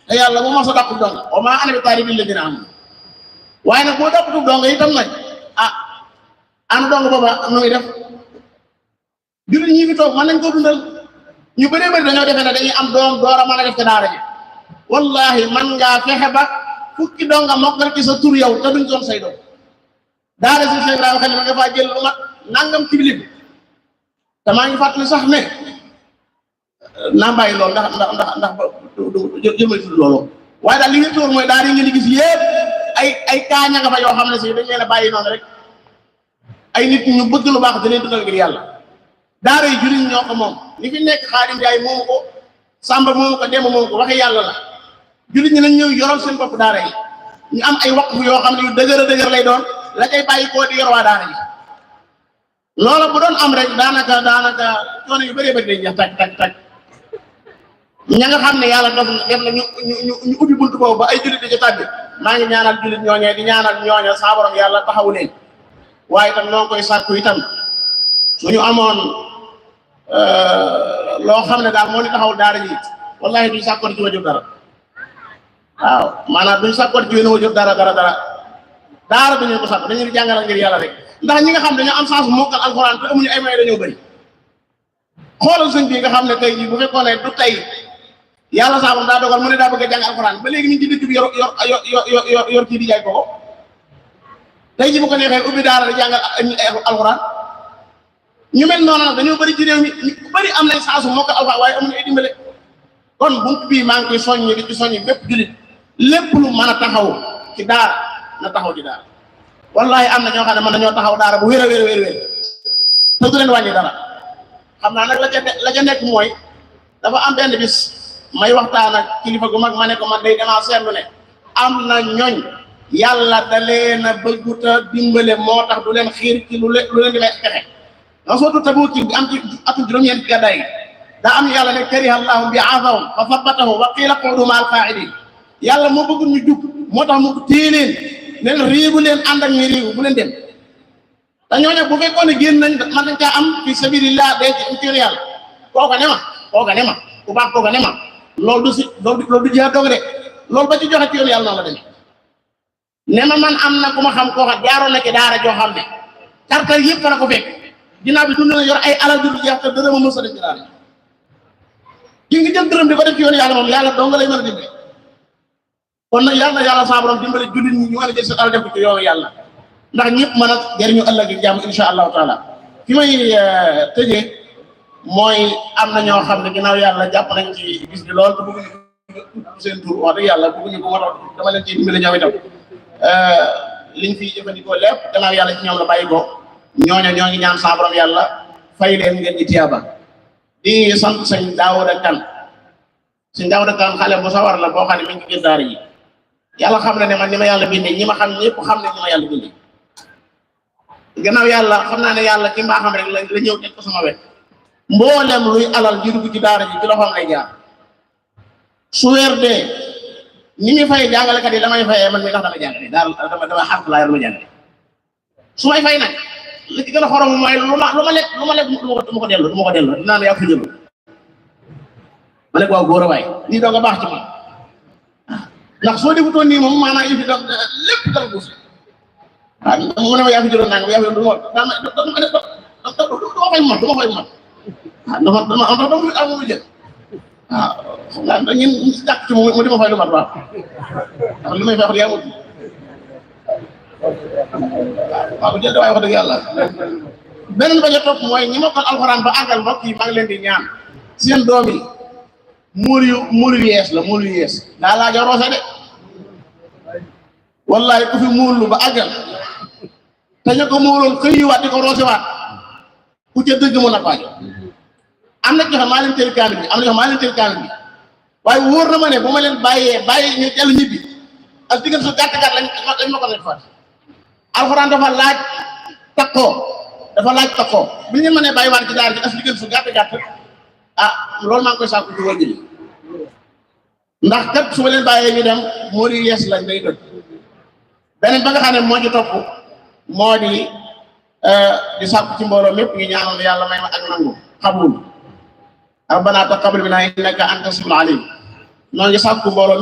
te yàlla bu ma sa dàpp donga wa maa ana bi taaribil ladina am waaye nag boo dàppatu donga itam nag ana donga booba nu muy def jullit ñi fi toog mën nañ koo dundal ñu bëree bëri dañoo defee ne dañuy am doom door a mën a def ci daara ji wallahi man ngaa fexe ba fukki donga mokkal ci sa tur yow te duñ doon say doom daara si Cheikh Ibrahima Khalil ma nga faa jël lu mat nangam ci bilim te maa ngi fàttali sax ne naa bàyyi loolu ndax jëmale tudd loolu waaye daal li nga tóor mooy daara yi ngeen di gis yëpp ay kaaña nga fa yoo xam ne si dañ leen a bàyyi noonu rek ay nit ñu bëgg lu baax da leen dundal ngir yàlla daara yi jullit ñoo ko moom li fi nekk Xaadim Njaay moomu ko Samba moomu ko Demba moomu ko waxi yàlla la jullit ñi nañ ñëw yoral seen bopp daara yi ñu am ay waqf yoo xam ne yu dëgër a dëgër lay doon la cay bàyyi koo di yor waa daara yi loola bu doon am rek daanaka coono yu bëree bëri day jeex tak ña nga xam ne yàlla def na ñu ubbi buntu boobu ba ay jullit di ci tàbbi maa ngi ñaanal jullit ñooñee di ñaanal ñooña saa borom yàlla taxawu leen waaye itam noo koy sàkku itam suñu amoon loo xam ne daal moo ni taxaw daara ji wallahi duñ sàkkoon ci wajur dara waaw maanaam duñ sàkkoon ci wajur dara daara duñu ko sàkk dañu di jàngalal ngir yàlla rek ndax ñi nga xam dañoo am chance mokkal alxuraan te amuñu ay may dañoo bëri xoolal sëñ bi nga xam ne tey jii bu fekkoon ne du tey yàlla saabam daa dogal mu ne daa bëgg a jàng alxuraan ba léegi ñu ngi ci dëkk bi yor kii di jaay koko tey jii bu ko neexee ubbi daara di jàngal alxuraan ñu mel noonu nag dañoo bëri ci réew mi ñu bëri am nañ chance mokkal alxuraan waaye amuñu ay dimbale kon bunt bii maa ngi koy soññi di ci soññi bépp jullit lépp lu mën a taxaw ci daara na taxaw ci daara wallahi am na ñoo xam ne mën nañoo taxaw daara bu wér te du leen wàññi dara xam naa nag la ca nekk mooy dafa am benn bis may waxtaan ak kilifa gu mag ma ne ko man day damaa seetlu ne am na ñooñ yàlla da leen a bëggut a dimbale moo tax du leen xiir ci lu leen di may pexe nga sootu Tabuuk bi am ci atum juróom-ñeent gàddaay yi daa am yàlla ne kariha Allahu bi'athahum fa thabbatahu wa qiila quudu ma'al qaa'idiin yàlla moo bëggul ñu jub moo tax mu téye leen ne leen riigu leen ànd ak ñi riigu bu leen dem te ñooñu bu fekkoon ne génn nañ mën nañ kaa am fi sabilillah day ci yàlla kooka ne ma ku baax kooka ne ma loolu du jihaad doog de loolu ba ci joxe ci yoonu yàlla noonu la demee ne ma man am na ku ma xam koo xam jaaroon na ci daara joo xam ne kartal yëpp fana ko fekk ginnaaw bi dund na yor ay alal du jeex te dërëm a mës a def ci daara ki ngi jël dërëm di ko def ci yoonu yàlla moom yàlla dong lay mën a dimbali kon nag yàlla saa borom dimbali jullit ñi ñu mën a jël seen alal def ko ci yoonu yàlla ndax ñëpp mën a jëriñu ëllëg yi jàmm insha allahu taala fi may tëjee mooy am na ñoo xam ne ginnaaw yàlla jàpp nañ ci bis bi lool te bëgguñu seen tur wax dëgg yàlla bëgguñu ko moo tax dama leen ciy dimbali ñoom itam liñ fiy jëfandikoo lépp gannaaw yàlla ci ñoom la bàyyi ko ñoo ngi ñaan saa borom yàlla fay leen ngeen di tiyaaba di sant sëñ Daawuda Kan xale bu sawar la boo xam ne mi ngi ci biir daara yi yàlla xam na ne man ni ma yàlla bindee ñi ma xam ñëpp xam ne ni ma yàlla bindee gannaaw yàlla xam naa ne yàlla ci mbaaxam rek la ñëw teg ko sama wet mboolem luy alal ji dugg ci daara ji ci loxoom lay jaar su weer dee ni muy fay jàngalekat yi damay fayee man mi tax dama jàngale daal dama xarf laa yor ma jàngale su may fay nag li ci gën a xorom mooy lu ma lekk du ma ko delloo dinaa ne yaa ko jël ma ne ko waaw góor a waay lii doo nga baax ci man ndax soo defutoon nii moom maanaam yëf yi lépp dal buus waaw mu ne ma yaa fi jëloon nangam yaa fi du ma fay mat dama amul jël waaw xam nga ñun jàkk ci mu di ma fay lu mat waaw ndax li may fay wax yaa mut waaw jël waaye wax dëgg yàlla beneen ba ca topp mooy ñi mokkal alxuraan ba àggal mbokk yi maa ngi leen di ñaan seen doom yi muur yu yees daa laaja roose de wallahi ku fi muurlu ba àggal te ñu ko muuroon xëyiwaat di ko roosewaat ku ca dëgg mën a paajo am na joxe maa leen teel kaamil bi waaye wóor na ma ne bu ma leen bàyyi ñu dellu ñibbi ak diggante su gàtt lañ ma ko leen fàtte alxuraan dafa laaj takkoo bi ngeen mënee bàyyi waat ci daara ji as diggante su gàtt loolu maa ngi koy sàkku ci wàllu ji ndax kat su ma leen bàyyee ñu dem moo di yees lañ day doj beneen ba nga xam ne moo ci topp moo di sàkku ci mbooloo mépp ñu ñaanoon yàlla may ma ak nangu xabul rabbana taqabbal minna innaka anta samiul alim noo ngi sàkku mbooloo